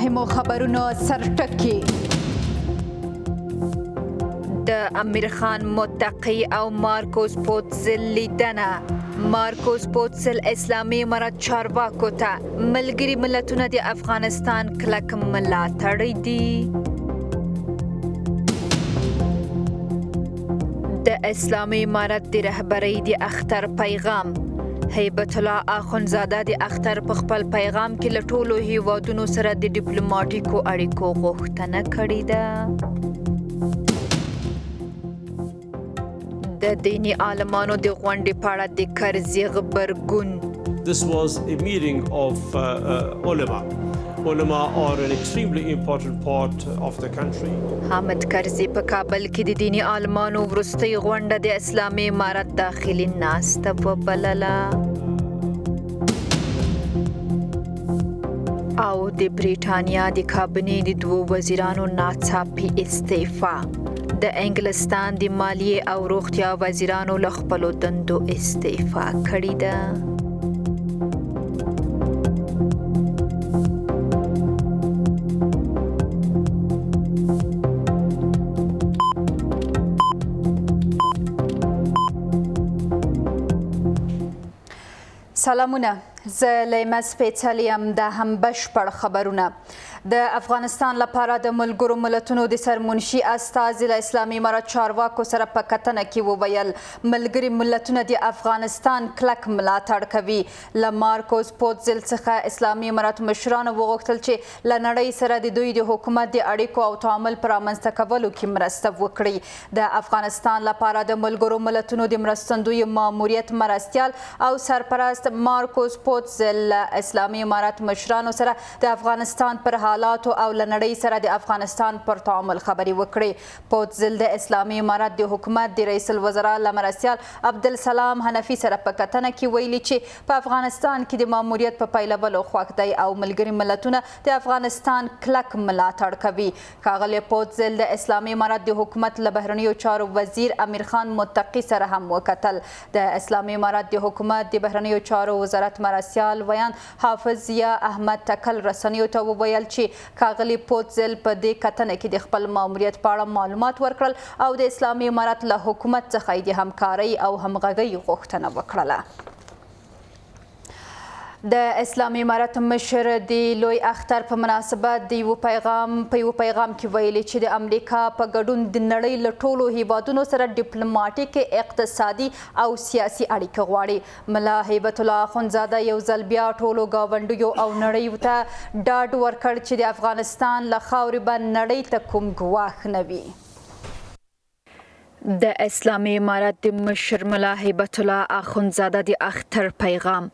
مهمو خبرونو سرټکی. د امیر خان متقي او مارکوس پوتزل لیدنه. مارکوس پوتزل اسلامي امارت چارواکو ته ملګري ملتونه د افغانستان کلک ملاتړی دي. د اسلامي امارت د رهبرۍ د اختر پیغام. هیبت الله اخندزاده د اختر په خپل پیغام کې له ټولو هیوادونو سره د ډیپلوماټیکو اړیکو غوښتنه کړې ده. د دیني عالمانو د غونډې په اړه د کرزي غبرګون. This was a meeting of ulama. Ulama are an extremely important part of the country. حامد کرزي په کابل کې د دیني عالمانو وروستۍ غونډه د اسلامي امارت داخلي ناسته وبلله. او د بریټانیا د کابینې د دوو وزیرانو ناڅاپي استعفا. د انګلستان د مالیې او روغتیا وزیرانو له خپلو دندو استعفا کړې ده. سلامونه، زه لیمه سپېڅلې یم. د هم بشپړ خبرونه. د افغانستان لپاره د ملګرو ملتونو د سرمنشي استازي له اسلامي امارت چارواکو سره په کتنه کې وویل، ملګري ملتونه د افغانستان کلک ملاتړ کوي. له مارکوس پوتزل څخه اسلامي امارت مشرانو وغوښتل چې له نړۍ سره د دوی د حکومت د اړیکو او تعامل پر رامنځته کولو کې مرسته وکړي. د افغانستان لپاره د ملګرو ملتونو د مرستندوی ماموریت مرستیال او سرپرست مارکوس پوتزل له اسلامي امارت مشرانو سره د افغانستان پر حالاتو او له نړۍ سره د افغانستان پر تعامل خبرې وکړې. پوتزل د اسلامي امارت د حکومت د رئیس الوزرا له مرستیال عبدالسلام حنفي سره په کتنه کې ویلي چې په افغانستان کې د ماموریت په پیلولو خوښ دی او ملګري ملتونه د افغانستان کلک ملاتړ کوي. ښاغلی پوتزل د اسلامي امارت د حکومت له بهرنیو چارو وزیر امیرخان متقي سره هم وکتل. د اسلامي امارت د حکومت د بهرنیو چارو وزارت مرستیال ویاند حافظ ضیا احمد تکل رسنیو ته وویل چې ښاغلي پوتزل په دې کتنه کې د خپل ماموریت په اړه معلومات ورکړل او د اسلامي امارت له حکومت څخه یې د همکارۍ او همغږۍ غوښتنه وکړله. د اسلامي امارت مشر د لوی اختر په مناسبت د یو پیغام په یو پیغام کې ویلي چې د امریکا په ګډون د نړۍ له ټولو هیوادونو سره ډیپلوماټیک، اقتصادي او سیاسي اړیکې غواړي. ملا هیبت الله اخندزاده یو ځل بیا ټولو ګاونډیو او نړۍ ته ډاډ ورکړ چې د افغانستان له خاورې به نړۍ ته کوم ګواښ نه وي. د اسلامي امارت د مشر ملا هیبت الله اخندزاده د اختر پیغام.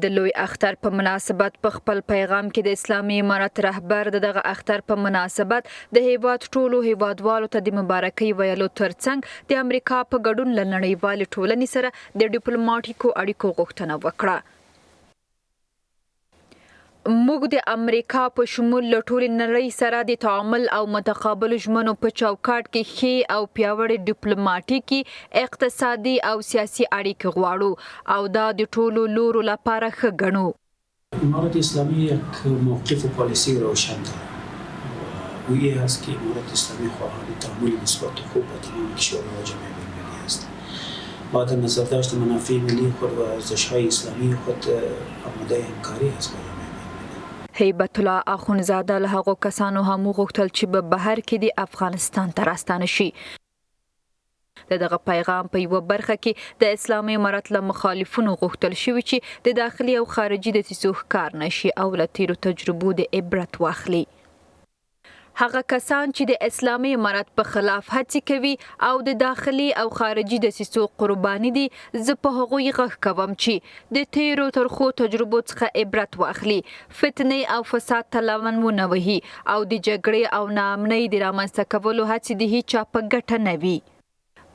د لوی اختر په مناسبت په خپل پیغام کې د اسلامي امارت رهبر د دغه اختر په مناسبت د هیواد ټولو هیوادوالو ته د مبارکۍ ویلو ترڅنګ د امریکا په ګډون له نړیوالې ټولنې سره د ډیپلوماټیکو اړیکو غوښتنه وکړه. موږ د امریکا په شمول له ټولې نړۍ سره د تعامل او متقابلو ژمنو په چوکاټ کې ښې او پیاوړې ډیپلوماټیکې، اقتصادي او سیاسي اړیکې غواړو او دا د ټولو لورو لپاره ښه ګڼو. امارت اسلامی یک موقف و پالیسی روشن دارد و او ای است که امارت اسلامی خواهان تعامل مثبت و خوب با تمام کشورها و جامعه بین‌المللی است. با در نظرداشت منافع ملی خود و ارزش‌های اسلامی خود آماده همکاری است با جامعه بین‌المللی. هیبت الله اخندزاده له هغو کسانو هم وغوښتل چې به بهر کې دي افغانستان ته راستانه شي. د دغه پیغام په یوه برخه کې د اسلامي امارت له مخالفونو غوښتل شوي چې د داخلي او خارجي دسیسو ښکار نه شي او له تېرو تجربو دې عبرت واخلي. هغه کسان چې د اسلامي امارت په خلاف هڅې کوي او د داخلي او خارجي دسیسو قرباني دي، زه په هغوی غږ کوم چې د تېرو ترخو تجربو څخه عبرت واخلي، فتنې او فساد ته لمن ونه وهي او د جګړې او ناامنۍ د رامنځته کولو هڅې د هیچا په ګټه نه وي.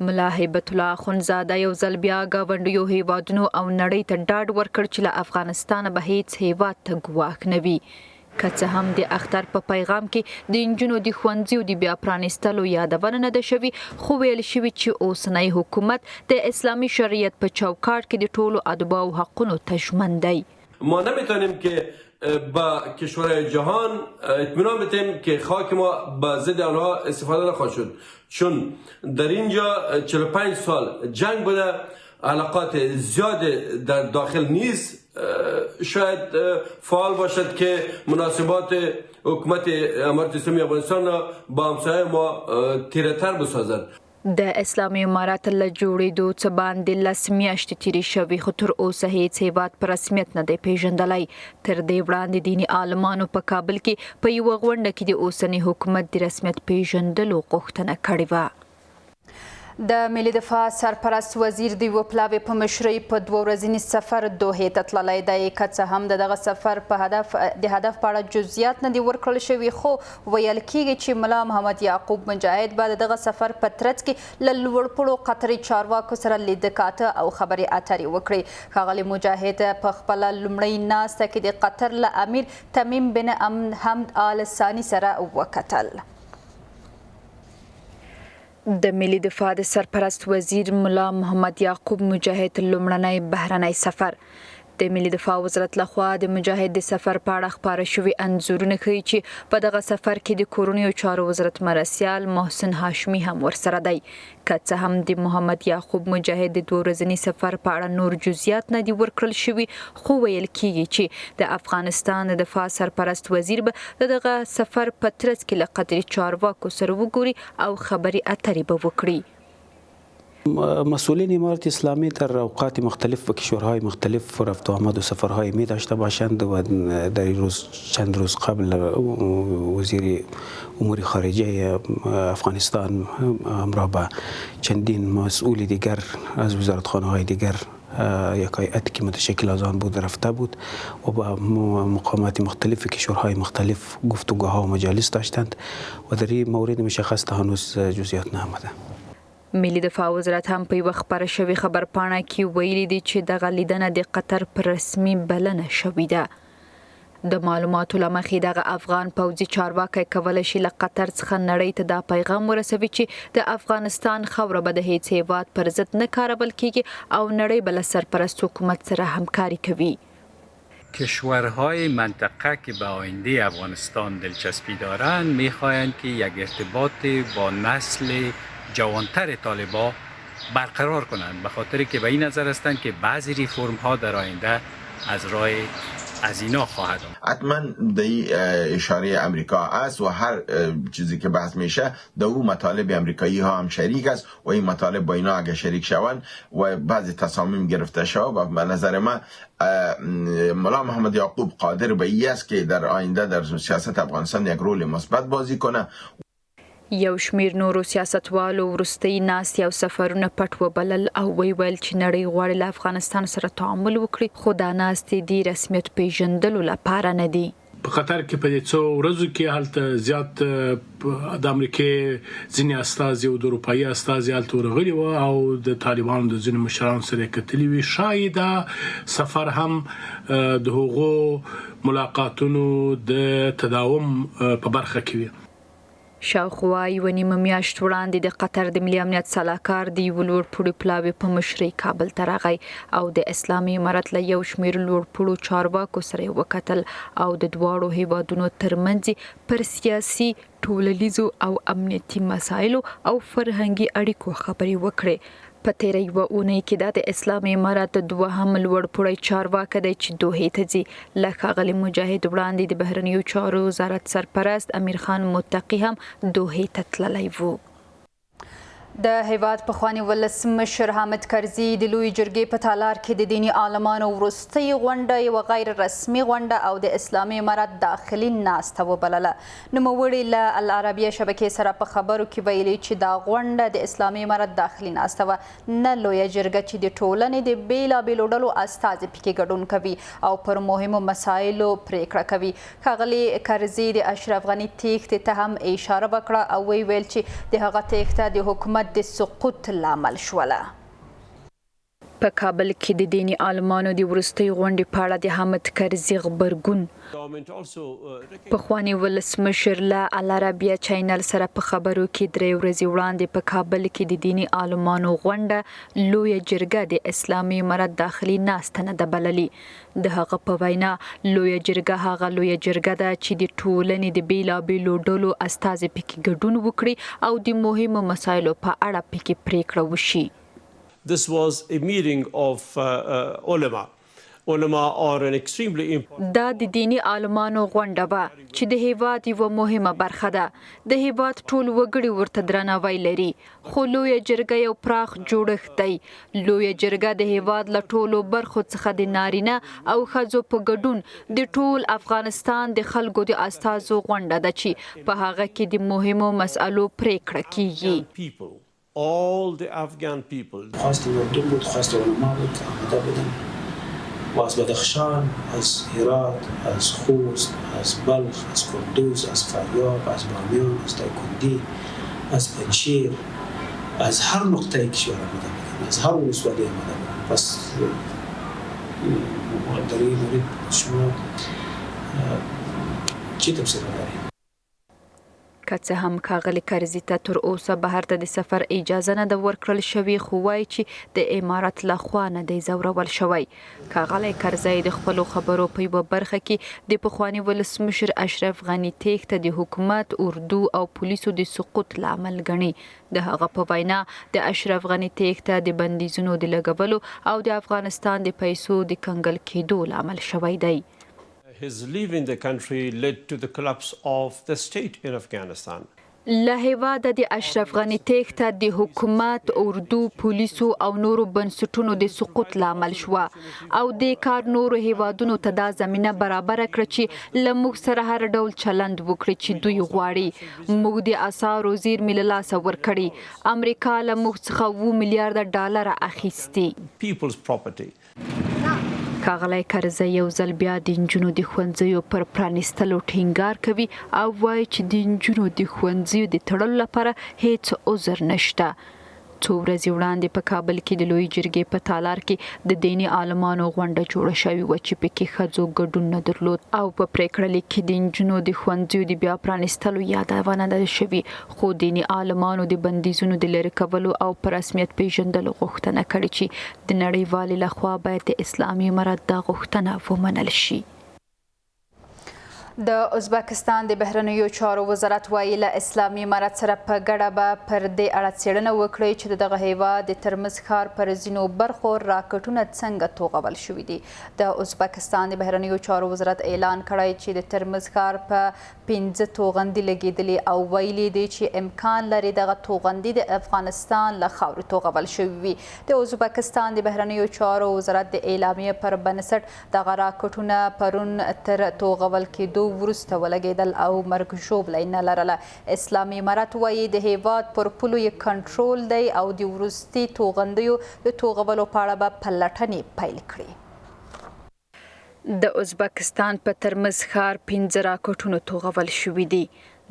ملا هیبت الله اخندزاده یو ځل بیا ګاونډیو هیوادونو او نړۍ ته ډاډ ورکړ چې له افغانستانه به هیڅ هیواد ته ګواښ نه وي. که څه هم د اختر په پیغام کې د نجونو د ښوونځیو د بیا پرانیستلو یادونه نه ده شوې، خو ویل شوي چې اوسنی حکومت د اسلامي شریعت په چوکاټ کې د ټولو اتباعو حقونو ته ژمن دی. ما نمیتونیم که به کشورهای جهان اطمینان بدیم که خاک ما به ضد آنها استفاده نخواهد شد، چون در اینجا 45 سال جنگ بوده، علاقات زیاد در داخل نیست. شاید فعال باشد که مناسبات حکومت امارت اسلامی افغانستان را با همسایه ما تیره تر بسازد. د اسلامي امارت له جوړېدو څه باندې لس میاشتې تېرې شوې، خو تر اوسه هېڅ هېواد په رسمیت نه دی پېژندلی. تر دې وړاندې دیني عالمانو په کابل کې په یوه غونډه کې د اوسني حکومت د رسمیت پېژندلو غوښتنه کړې وه. د ملي دفاع سرپرست وزیر د یوه پلاوي په مشرۍ په دوه ورځني سفر دوحې ته تللی دی. که څه هم د دغه سفر په هدف د هدف په اړه جزئیات نه دي ورکړل شوي، خو ویل کیږي چې ملا محمد یعقوب مجاهد به د دغه سفر په ترڅ کې له لوړپوړو قطري چارواکو سره لیده کاته او خبرې اترې وکړي. ښاغلي مجاهد په خپله لومړۍ ناسته کې د قطر له امیر تمیم بن حمد آل ثاني سره وکتل. د ملي دفاع د سرپرست وزیر ملا محمد یعقوب مجاهد لومړنی بهرنی سفر. د ملي دفاع وزارت لخوا د مجاهد د سفر په اړه خپاره شوي انځورونه ښيي چې په دغه سفر کې د کورنیو چارو وزارت مرستیال محسن هاشمي هم ورسره دی. که څه هم د محمد یعقوب مجاهد د دوه ورځني سفر په اړه نور جزئیات نه دي ورکړل شوي، خو ویل کیږي چې د افغانستان د دفاع سرپرست وزیر به د دغه سفر په ترڅ کې له قطري چارواکو سره وګوري او خبرې اترې به وکړي. مسئولین امارت اسلامی در اوقات مختلف و کشورهای مختلف رفت و آمد و سفرهای می داشته باشند و در این روز چند روز قبل وزیر امور خارجه افغانستان همراه با چندین مسئول دیگر از وزارتخانه های دیگر یک هیئت که متشکل از آن بود رفته بود و با مقامات مختلف کشورهای مختلف گفتگوها و مجالس داشتند و در این مورد مشخص تا هنوز جزئیات نآمده. ملي دفاع وزارت هم په یوه خپره شوې خبرپاڼه کې ویلي دي چې دغه لیدنه د قطر پر رسمي بلنه شوې ده. د معلوماتو له مخې دغه افغان پوځي چارواکی کولی شي له قطر څخه نړۍ ته دا پیغام ورسوي چې د افغانستان خاوره به د هیڅ هیواد پر ضد نه کارول کیږي او نړۍ به له سرپرست حکومت سره همکاري کوي. کشورهای منطقه که به آینده افغانستان دلچسپی دارند میخواهند که یک ارتباط با نسل جوانتر طالبا برقرار کنند، به خاطر که به این نظر هستند که بعضی ریفورم ها در آینده از راه از اینا خواهد آمد. حتما در اشاره امریکا است و هر چیزی که بحث میشه در او مطالب امریکایی ها هم شریک است و این مطالب با اینا اگه شریک شوند و بعضی تصامیم گرفته شود و به نظر من ملا محمد یعقوب قادر به ای است که در آینده در سیاست افغانستان یک رول مثبت بازی کنه. یو شمېر نورو سیاستوالو وروستۍ ناستې او سفرونه پټ وبلل او ویې ویل چې نړۍ غواړي له افغانستان سره تعامل وکړي، خو دا ناستې د رسمیت پېژندلو لپاره نه دي. په قطر کې په دې څو ورځو کې هلته زیات د امریکې ځینې استازي او د اروپایي استازي هلته ورغلي وو او د طالبانو د ځینو مشرانو سره یې کتلي وي. ښايي دا سفر هم د هغو ملاقاتونو د تداوم په برخه کې وي. شاوخوا یوه نیمه میاشت وړاندې د قطر د ملي امنیت سلاکار د یوه لوړپوړي پلاوي په مشرۍ کابل ته راغی او د اسلامي امارت له یو شمېر لوړپوړو چارواکو سره یې وکتل او د دواړو هېوادونو ترمنځ یې پر سیاسي، ټولنیزو او امنیتي مسایلو او فرهنګي اړیکو خبرې وکړې. په تېره یوه اونۍ کې دا د اسلامي امارت دوهم لوړپوړی چارواکی دی چې دوحې ته ځي. له ښاغلي مجاهد وړاندې د بهرنیو چارو وزارت سرپرست امیرخان متقي هم دوحې ته تللی و. د هیواد پخواني ولسمشر حامد کرزي د لویې جرګې په تالار کې د دیني عالمانو وروستۍ غونډه یوه غیر رسمي غونډه او د اسلامي امارت داخلي ناسته وبلله. نوموړي له العربیه شبکې سره په خبرو کې ویلي چې دا غونډه د اسلامي امارت داخلي ناسته وه، نه لویه جرګه چې د ټولنې د بېلابېلو ډلو استازي پکې ګډون کوي او پر مهمو مسایلو پرېکړه کوي. ښاغلي کرزي د اشرف غني تېښتې ته هم اشاره وکړه او ویې ویل چې د هغه تېښته د حکومت د سقوط لامل شوله. په کابل کې د دیني عالمانو د وروستۍ غونډې په اړه د حامد کرزي غبرګون. پخواني ولسمشر له العربیه چینل سره په خبرو کې درې ورځې وړاندې په کابل کې د دیني عالمانو غونډه لویه جرګه د اسلامي امارت داخلي ناسته نه ده بللې. د هغه په وینا، لویه جرګه هغه لویه جرګه ده چې د ټولنې د بېلابېلو ډلو استازي پکې ګډون وکړي او د مهمو مسایلو په اړه پکې پرېکړه وشي. This was a meeting of ulama. Ulama are an extremely important. دا د دیني عالمانو غونډه وه چې د هېواد یوه مهمه برخه ده. د هېواد ټول وګړي ورته درناوی لري. خو لویه جرګه یو پراخ جوړښت دی. لویه جرګه د هېواد له ټولو برخو څخه د نارینه او ښځو په ګډون د ټول افغانستان د خلکو د استازو غونډه ده چې په هغه کې د مهمو مسئلو پرېکړه کېږي. خواست مردم بود، خواست علما بود که آمده بودند و از بدخشان، از هرات، از خوست، از بلخ، از کندوز، از فاریاب، از بامیان، از دایکندی، از پنجشیر، از هر نقطه کشور آمده بودند، از هر ولسوالی آمده بودند. پس در این مورد شما چی تبصره دارید؟ که څه هم ښاغلي کرزي ته تر اوسه بهر ته د سفر اجازه نه ده ورکړل شوې، خو وايي چې د امارت له خوا نه دی ځورول شوی. ښاغلی کرزی د خپلو خبرو په یوه برخه کې د پخواني ولسمشر اشرف غني تېښته د حکومت، اردو او پولیسو د سقوط لامل ګڼي. د هغه په وینا، د اشرف غني تېښته د بندیزونو د لګولو او د افغانستان د پیسو د کنګل کېدو لامل شوی دی. His leaving the country led to the collapse of the state in Afghanistan. له هېواده د اشرف غني تېښته د حکومت، اردو، پولیسو او نورو بنسټونو د سقوط لامل شوه او دې کار نورو هېوادونو ته دا زمینه برابره کړه چې له موږ سره هر ډول چلند وکړي چې دوی غواړي. موږ د اسعارو زیرمې له لاسه ورکړي. امریکا له موږ څخه اووه میلیارده ډالره اخیستي. People's property. ښاغلی کرزی یو ځل بیا د نجونو د ښوونځیو پر پرانیستلو ټینګار کوي او وایي چې د نجونو د ښوونځیو د تړلو لپاره هېڅ عذر نشته. څو ورځې وړاندې په کابل کې د لویې جرګې په تالار کې د دیني عالمانو غونډه جوړه شوې وه چې پکې ښځو ګډون نه درلود او په پرېکړه لیک کې د نجونو د ښوونځیو د بیا پرانیستلو یادونه نه ده شوې، خو دیني عالمانو د بندیزونو د لرې کولو او په رسمیت پېژندلو غوښتنه کړې چې د نړیوالې له خوا باید د اسلامي امارت دا غوښتنه ومنل شي. د ازبکستان د بهرنیو چارو وزارت وايي، له اسلامي امارت سره په ګډه به پر دې اړه څېړنه وکړي چې د دغه هېواد د ترمز ښار پر ځینو برخو راکټونه څنګه توغول شوي دي. د ازبکستان د بهرنیو چارو وزارت اعلان کړی چې د ترمز ښار په 5 توغندي لګېدلي او ویلي دي چې امکان لري دغه توغندي د افغانستان له خاورې توغول شوي وي. د ازبکستان د بهرنیو چارو وزارت د اعلامیې پر بنسټ دغه راکټونه پرون تر توغول کېدو وروسته ولګېدل او مرګ ژوبله یې نه لرله. اسلامي امارت وایي د هېواد پر پولو یې کنټرول دی او د وروستي توغندیو د توغولو په اړه به پلټنې پیل کړي. د ازبکستان په ترمز ښار 5 راکټونو توغول شوي دي.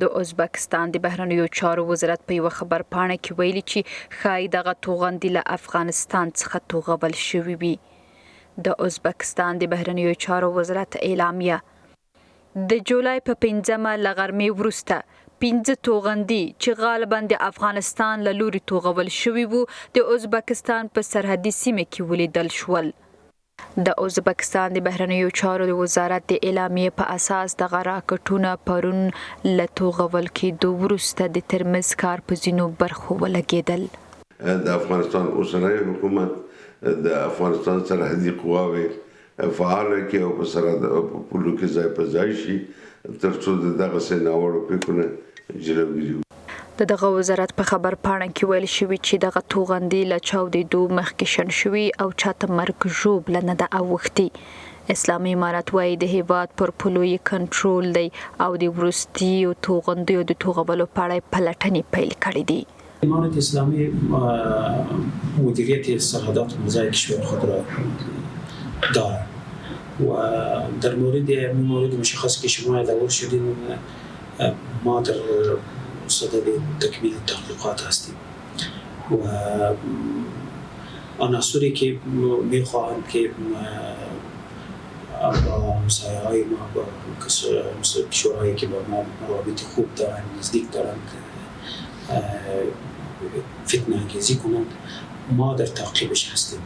د ازبکستان د بهرنیو چارو وزارت په یوه خبرپاڼه کې ویلي چې ښایي دغه توغندي له افغانستان څخه توغول شوي وي. د ازبکستان د بهرنیو چارو وزارت اعلامیه: د جولای په 5مه له غرمې وروسته 5 توغندي چې غالبا د افغانستان له لوري توغول شوي وو د ازبکستان په سرحدي سیمه کې ولیدل شول. د ازبکستان د بهرنیو چارو د وزارت د اعلامیې په اساس دغه راکټونه پرون له توغول کېدو وروسته د ترمز ښار په ځینو برخو ولګېدل. د افغانستان اوسنی حکومت د افغانستان سرحدي قواوې فعاله کړي او په سرحد په پولو کې ځای په ځای شي ترڅو د دغسې ناوړو پېښو نه جلوګیري وشي. د دغه وزارت په خبرپاڼه کې ویل شوي چې دغه توغندي له چاودېدو مخکې شنډ شوي او چاته مرګ ژوبله نه ده اوښتې. اسلامي امارت وايي د هېواد پر پولو یې کنټرول دی او د وروستیو توغندیو د توغولو په اړه یې پلټنې پیل کړې دي. امارت اسلامی مدیریت سرحدات مرزای کشور خود را دارد و در مورد مورد مشخص که شما یادآور شدین ما در صدد تکمیل تحقیقات هستیم و عناصری که میخواهند که با همسایه های ما، با کشورهایی که با ما روابط خوب دارند، نزدیک دارند، فتنه انگیزی کنند، ما در تعقیبش هستیم.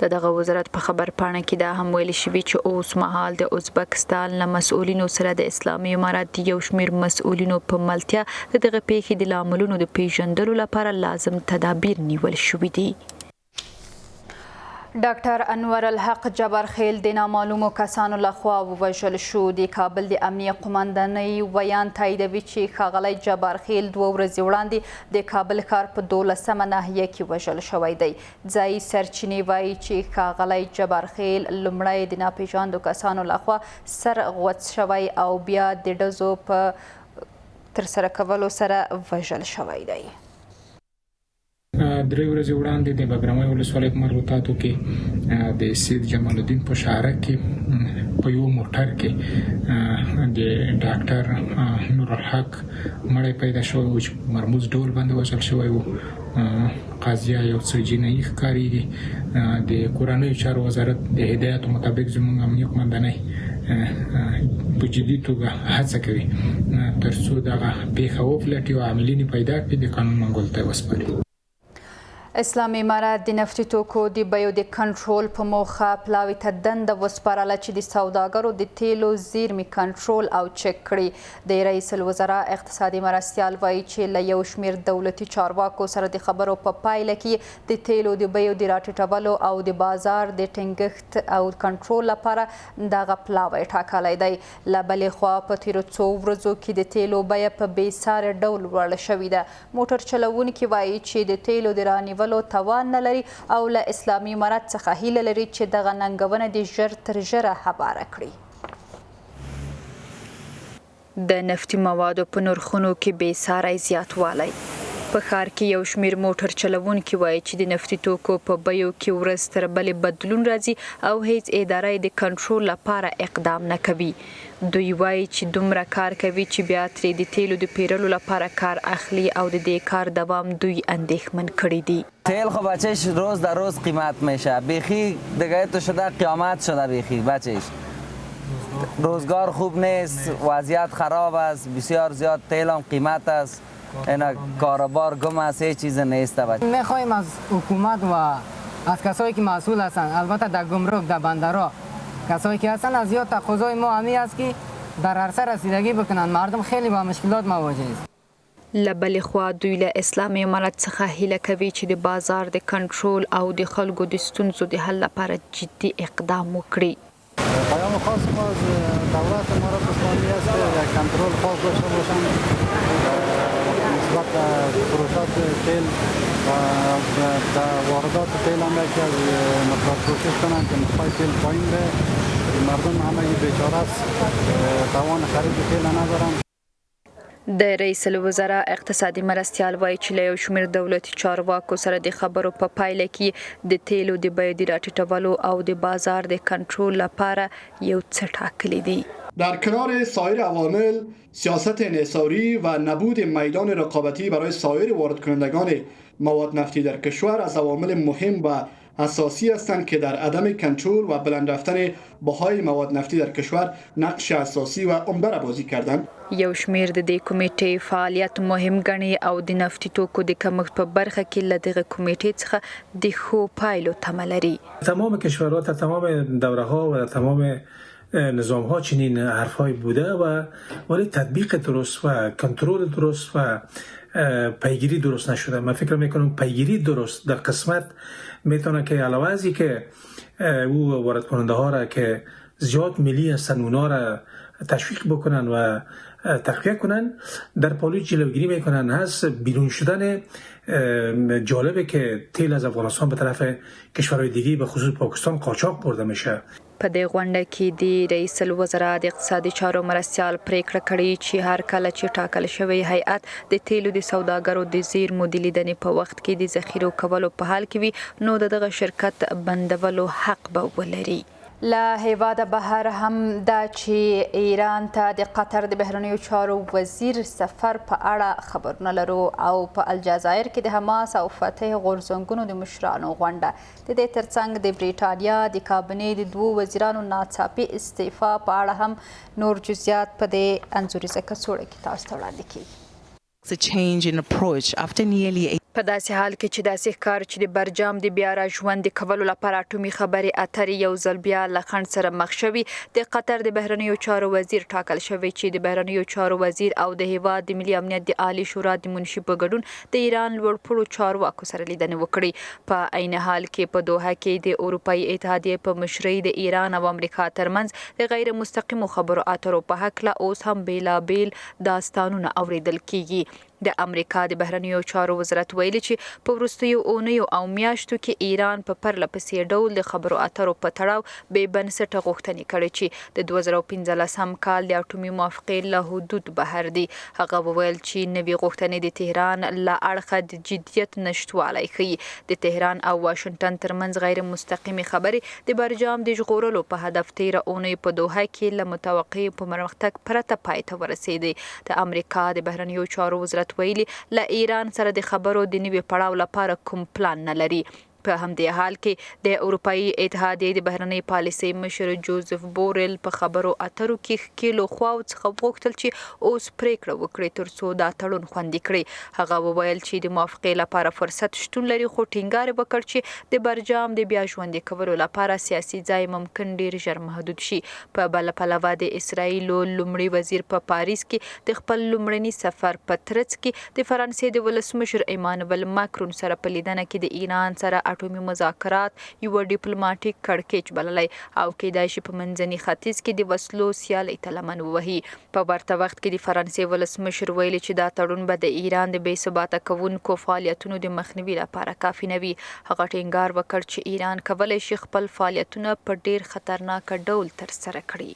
د دغه وزارت په خبرپاڼه کې دا هم ویل شوي چې اوس مهال د ازبکستان له مسؤلینو سره د اسلامي امارت د یو شمېر مسؤلینو په ملتیا د دغه پېښې د لاملونو د پېژندلو لپاره لازم تدابیر نیول شوي دي. ډاکټر انور الحق جبارخیل د نامعلومو کسانو له خوا ووژل شو. د کابل د امنیه قوماندانۍ ویاند تاییدوي چې ښاغلی جبارخیل 2 ورځې وړاندې د کابل ښار په 12مه ناحیه کې وژل شوی دی. ځایي سرچینې وایي چې ښاغلی جبارخیل لومړی د ناپېژاندو کسانو له خوا سر غوڅ شوی او بیا د ډزو په ترسره کولو سره وژل شوی دی. 3 ورځې وړاندې د بګرامۍ ولسوالۍ په مربوطاتو کې د سید جمال الدین په شهرک کې په یو موټر کې د ډاکټر نورالحق مړی پیدا شوی و چې په مرموز ډول باندې وژل شوی و. قضیه یو څه جنایي ښکارېږي. د کورنیو چارو وزارت د هدایاتو مطابق زموږ امنیه قومندانۍ په جدي توګه هڅه کوي ترڅو دغه پېښه وپلټي او عاملین یې پیدا کړي، د قانون منګول ته یې وسپاري. اسلامي امارت د نفتي توکو د بیو د کنټرول په موخه پلاوي ته دنده وسپارله چې د سوداګرو د تیلو زیرمې کنټرول او چک کړي. د رئیس الوزرا اقتصادي مرستیال وایي چې له یو شمېر دولتي چارواکو سره د خبرو په پایله کې د تیلو د بیو د راټیټولو او د بازار د ټینګښت او کنټرول لپاره دغه پلاوی ټاکلی دی. له بلې خوا په تیرو څو ورځو کې د تیلو بیه په بې ساري ډول لوړه شوې ده. موټر چلوونکي وایي چې د تیلو د رانیولو توان نه لري او له اسلامي امارت څخه هیله لري چې دغه ننګونه دې ژر تر ژره هواره کړي. د نفتي موادو په نرخونو کې بې ساری زیاتوالی. په ښار کې یو شمېر موټر چلوونکي وایي چې د نفتي توکو په بیو کې ورځ تر بلې بدلون راځي او هیڅ اداره یې د کنټرول لپاره اقدام نه کوي. دوی وایي چې دومره کار کوي چې بیا ترې د تیلو د پیرلو لپاره کار اخلي او د دې کار دوام دوی اندېښمن کړي دي. تیل خو بچش روز در روز قیمت میشه، بیخی دیگه تو شده قیامت شده، بیخی بچش روزگار خوب نیست، وضعیت خراب است، بسیار زیاد تیل هم قیمت است، اینا کاروبار گم است، هیچ چیز نیست. میخواهیم از حکومت و از کسایی که مسئول هستند، البته در گمرک، در بندرها کسایی که هستند، از زیاد تقاضای ما همی است که در عرصه رسیدگی بکنند. مردم خیلی با مشکلات مواجه است. له بلې خوا دوی له اسلامي امارت څخه هیله کوي چې د بازار د کنټرول او د خلکو د ستونزو د حل لپاره جدي اقدام وکړي. پیام خاص ما از دولت امارت اسلامی است که یک کنترل خاص داشته باشند نسبت به فروشات تیل و در واردات تیل هم یکی از مقدار کوشش کنند که نرخ‌های تیل پایین بره. مردم همه بیچاره است، توان خرید تیل ندارند. د رئیس الوزرا اقتصادي مرستیال وایي چې له یو شمېر دولتي چارواکو سره د خبرو په پایله کې د تیلو د بیو د راټیټولو او د بازار د کنټرول لپاره یو څه ټاکلي دي. در کنار سایر عوامل، سیاست انحصاری و نبود میدان رقابتی برای سایر وارد کنندگان مواد نفتی در کشور از عوامل مهم و اساسی هستند که در عدم کنترل و بلند رفتن بهای مواد نفتی در کشور نقش اساسی و عمده را بازی کردند. یو شمېر د دې کمیټې فعالیت مهم ګڼي او د نفتي توکو د کمښت په برخه کې له دغه کمیټې څخه د ښو پایلو تمه لري. تمام کشورها در تمام دوره‌ها و در تمام نظام‌ها چنین حرف‌هایی بوده و ولی تطبیق درست و کنترل درست و پیگیری درست نشده. من فکر میکنم پیگیری درست در قسمت میتونه که علاوه از اینکه او وارد کننده ها را که زیاد ملی هستن اونا را تشویق بکنن و تقویه کنن، در پالوی جلوگیری میکنن از بیرون شدن جالبه که تیل از افغانستان به طرف کشورهای دیگه به خصوص پاکستان قاچاق برده میشه. په دې غونډه کې د رئیس الوزرا د اقتصادي چارو مرستیال پرېکړه کړې چې هر کله چې ټاکل شوی هیئت د تیلو د سوداګرو د زیرمو د لیدنې په وخت کې د ذخیرو کولو په حال کې وي، نو د دغه شرکت بندولو حق به ولري. له هېواده بهر هم دا چې ایران ته د قطر د بهرنیو چارو وزیر سفر په اړه خبرونه لرو او په الجزایر کې د حماس او فتح غورځنګونو د مشرانو غونډه، د دې ترڅنګ د بریټانیا د کابینې د دوو وزیرانو ناڅاپي استعفا په اړه هم نور جزئیات په دې انځوریزه کڅوړه کې تاسو ته وړاندې کیږي. په داسې حال کې چې داسې ښکاري چې د برجام د بیا را ژوندي کولو لپاره اټومي خبرې اترې یو ځل بیا له خنډ سره مخ شوي، د قطر د بهرنیو چارو وزیر ټاکل شوی چې د بهرنیو چارو وزیر او د هېواد د ملي امنیت د عالي شورا د منشي په ګډون د ایران لوړپوړو چارواکو سره لیدنې وکړي. په عین حال کې په دوحه کې د اروپايي اتحادیې په مشرۍ د ایران او امریکا ترمنځ د غیر مستقیمو خبرو اترو په هکله اوس هم بېلابېل داستانونه اورېدل کېږي. د امریکا د بهرنیو چارو وزارت ویلي چې په وروستیو اونیو او میاشتو کې ایران په پرله پسې ډول د خبرو اترو په تړاو بې بنسټه غوښتنې کړې چې د 2015 کال د اټومي موافقې له حدود بهر دي. هغه وویل چې نوې غوښتنې د تهران له اړخه د جدیت نشتوالی ښيي. د تهران او واشنګټن ترمنځ غیر مستقیمې خبرې د برجام د ژغورلو په هدف تېره اونۍ په دوحه کې له متوقع پرمختګ پرته پای ته ورسېدې. د امریکا د بهرنیو چارو وزارت ویلي، له ایران سره د خبرو د نوي پړاو لپاره کوم پلان نه لري. په همدې حال کې د اروپايي اتحادیې د بهرنۍ پالیسۍ مشر جوزف بوریل په خبرو اترو کې ښکېلو خواو څخه وغوښتل چې اوس پرېکړه وکړي ترڅو دا تړون خوندي کړي. هغه وویل چې د موافقې لپاره فرصت شتون لري خو ټینګار یې وکړ چې د برجام د بیا ژوندي کولو لپاره سیاسي ځای ممکن ډیر ژر محدود شي. په بل پلوه د اسراییلو لومړي وزیر په پاریس کې د خپل لومړني سفر په ترڅ کې د فرانسې د ولسمشر ایمانویل ماکرون سره په لیدنه کې د ایران سره اټومي مذاکرات یو ډیپلوماټیک کړکېچ بللی او کېدای شي په منځني ختیځ کې د وسلو سیالۍ ته لمن ووهي. په ورته وخت کې د فرانسې ولسمشر ویلي چې دا تړون به د ایران د بې ثباته کوونکو فعالیتونو د مخنیوي لپاره کافي نه وي. هغه ټینګار وکړ چې ایران کولی شي خپل فعالیتونه په ډیر خطرناک ډول ترسره کړي.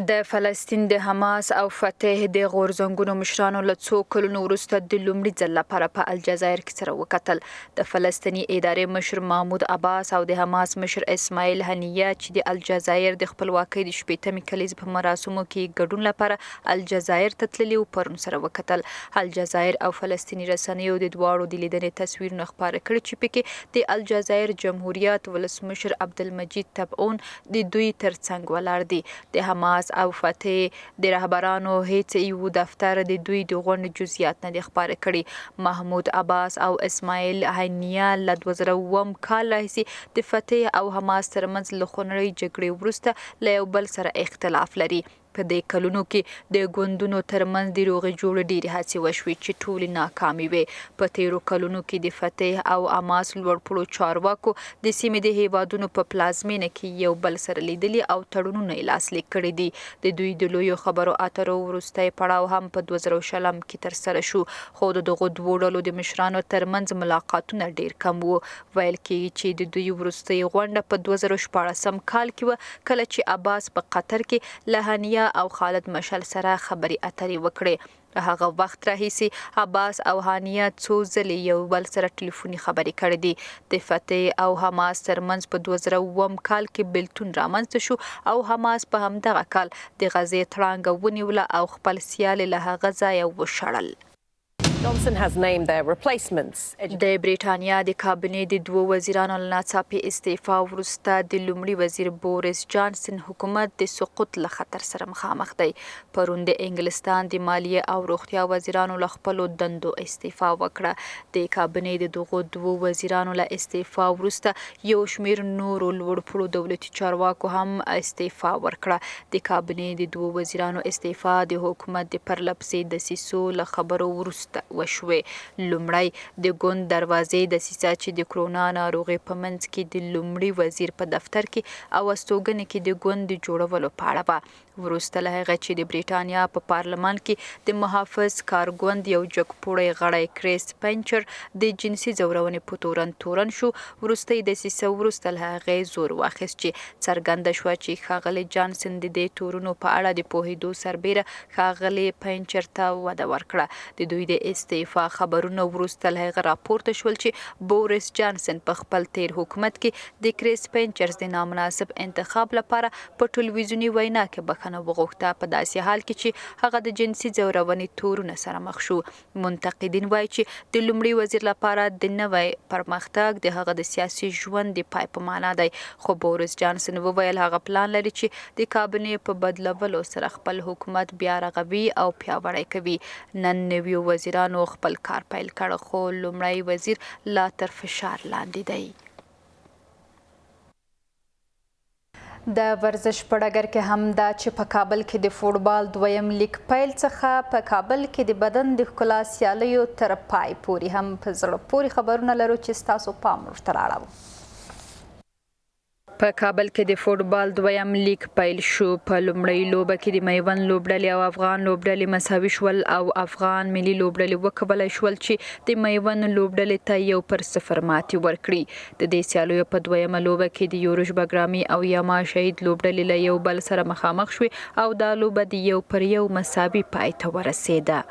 د فلسطین د حماس او فتح د غورځنګونو مشرانو له څو کلونو وروسته د لومړي ځل لپاره په الجزایر کې سره وکتل. د فلسطیني ادارې مشر محمود عباس او د حماس مشر اسماعیل هنیه چې د الجزایر د خپلواکۍ د شپېتمې کلیزې په مراسمو کې ګډون لپاره الجزایر ته تللي وو، پرون سره وکتل. الجزایر او فلسطیني رسنیو د دواړو د لیدنې تصویرونه خپاره کړي چې پکې د الجزایر جمهوریت ولسمشر عبدالمجید تبعون د دوی تر څنګ ولاړ دي. د حماس او فتح د رهبرانو هیڅ یو دفتر د دوی د غونډې جزئیات نه دي خپاره کړي. محمود عباس او اسماعیل هنیه له 2007 کال راهیسې د فتح او حماس ترمنځ له خونړۍ جګړې وروسته له یو بل سره اختلاف لري. په دې کلونو کې د ګوندونو تر منځ د روغې جوړې ډېرې هڅې وشوې چې ټولې ناکامې وې. په تېرو کلونو کې د فتح او حماس لوړپوړو چارواکو د سیمې د هېوادونو په پلازمېنه کې یو بل سره لیدلي او تړونونه یې لاسلیک کړي دي. د دوی د لویو خبرو اترو وروستی پړاو هم په 2020 کې ترسره شو، خو د دغو دوو ډلو د مشرانو تر منځ ملاقاتونه ډېر کم وو. ویل کېږي چې د دوی وروستۍ غونډه په 2016 کال کې وه، کله چې عباس په قطر کې له هنیه او خالد مشعل سره خبرې اترې وکړې. له هغه وخت راهیسې عباس او هانیه څو ځلې یو بل سره ټلیفوني خبرې کړې دي. د فتح او حماس ترمنځ په 2007 کال کې بېلتون رامنځته شو او حماس په همدغه کال د غزې تړانګه ونیوله او خپل سیال یې له هغه ځایه وشړل. د برېټانیا د کابینې د دوو وزیرانو له ناڅاپي استعفا وروسته د لومړي وزیر بوریس جانسن حکومت د سقوط له خطر سره مخامخ دی. پرون د انګلستان د مالیې او روغتیا وزیرانو له خپلو دندو استعفا وکړه. د کابینې د دغو دوو وزیرانو له استعفا وروسته یو شمېر نورو لوړپوړو دولتي چارواکو هم استعفا ورکړه. د کابینې د دوو وزیرانو استعفا د حکومت د پرلپسې دسیسو له خبرو وروسته وشوې. لومړی، د ګوند دروازې دسیسه چې د کرونا ناروغۍ په منځ کې د لومړي وزیر په دفتر کې او استوګنې کې د ګوند د جوړولو په اړه وه. وروسته له هغه چې د برېټانیا په پارلمان کې د محافظ کار ګوند یو جګپوړی غړی کریس پنچر د جنسي ځورونې په تورن تورن شو، وروستۍ دسیسه وروسته له هغې زور واخیست چې څرګنده شوه چې ښاغلي جانسن د دې تورونو په اړه د پوهېدو سربېره ښاغلي پنچر ته وده ورکړه. د دوی د استعفا خبرونه وروسته له هغه راپورته شول چې بوریس جانسن په خپل تیر حکومت کې د کریس پنچرز د نامناسب انتخاب لپاره په ټلویزیوني وینا کې بښنه وغوښته، په داسې حال کې چې هغه د جنسي ځورونې تورونه سره مخ شو. منتقدین وايي چې د لومړي وزیر لپاره د نوی پرمختګ د هغه د سیاسي ژوند د پای په معنا دی، خو بوریس جانسن وویل هغه پلان لري چې د کابینې په بدلولو سره خپل حکومت بیا رغوي او پیاوړی کوي. نن نویو وزیرانو خپل کار پیل کړ، خو لومړی وزیر لا تر فشار لاندې دی. د ورزش په ډګر کې هم دا چې په کابل کې د فوټبال دویم لیګ پیل څخه په کابل کې د بدن د ښکلا سیالیو تر پای پورې هم په زړه پورې خبرونه لرو چې ستاسو پام ورته رااړوو. په کابل کې د فوټبال دویم لیګ پیل شو. په لومړۍ لوبه کې د میوند لوبډلې او افغان لوبډلې مساوي شول او افغان ملي لوبډلې وکولای شول چې د میوند لوبډلې ته 1-0 ماتې ورکړي. د دې سیالیو په دویمه لوبه کې د یورش بګرامي او یما شهید لوبډلې له یو بل سره مخامخ شوې او دا لوبه د 1-1 مساوي پای ته ورسېده.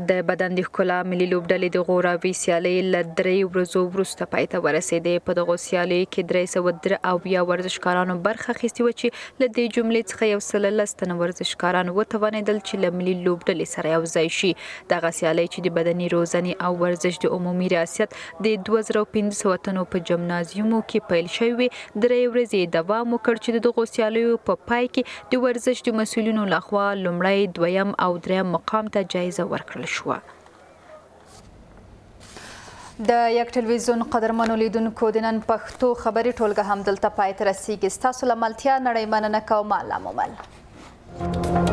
د بدن د ښکلا ملي لوبډلې د غوراوي سیالۍ له 3 ورځو وروسته پای ته ورسېدې. په دغو سیالیو کې 373 ورزشکارانو برخه اخیستې وه چې له دې جملې څخه 110 تنه ورزشکاران وتوانېدل چې له ملي لوبډلې سره یوځای شي. دغه سیالۍ چې د بدني روزنې او ورزش د عمومي ریاست د 2500 تنو په جمنازیومو کې پیل شوې وې، 3 ورځې یې دوام وکړ چې د دغو سیالیو په پای کې د ورزش د مسؤلینو لخوا لومړی، دویم او دریم مقام ته جایزه ورکړل شوه. د یک ټلویزیون قدرمنو لیدونکو، د نن پښتو خبري ټولګه هم دلته پای ته رسیږي. ستاسو له ملتیا نړۍ مننه کوم. الله مو مل.